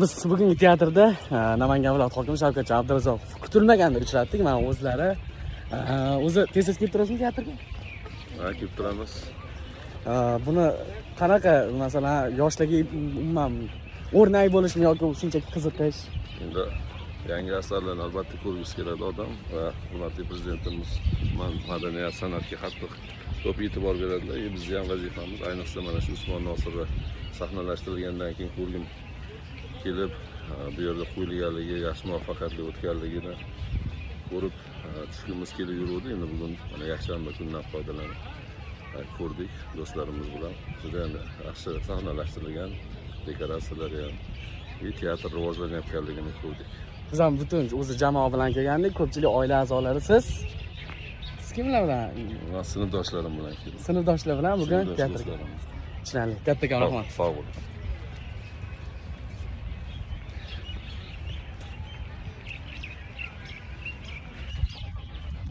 Biz bugungi teatrda Namangan viloyat hokimi Shavkatjon Abdurazzoqov kutilmaganda uchratdik. Mana o'zlari. O'zi tez tez kelib turasizmi teatrga? Ha, kelib turamiz. Buni qanaqa, masalan, yoshlarga umuman o'rnak bo'lishmi yoki shunchaki qiziqish? Endi yangi asarlarni albatta ko'rgisi keladi odam va hurmatli prezidentimiz madaniyat, san'atga qattiq ko'p e'tibor beradilar. Bizni ham vazifamiz, ayniqsa mana shu Usmon Nosirni sahnalashtirilgandan keyin ko'rgim kelib, bu yerda qo'yilganligi, yaxshi muvaffaqiyatli o'tganligini ko'rib, tushgimiz kelib yuruvdi. Endi bugun mana yakshanba kunidan foydalanib ko'rdik do'stlarimiz bilan. Juda ham yaxshi sahnalashtirilgan, dekoratsiyalar ham, и teatr rivojlanayotganligini ko'rdik. Biz ham butun o'zi jamoa bilan kelgandik, ko'pchilik oila a'zolari. Siz? Siz kimlar bilan? Man sinfdoshlarim bilan keldim. Sinfdoshlar bilan bugun Sinfdosh teatrga. do'stlarimiz. Tushunarli. Kattakon rahmat. Sog' bo'ling.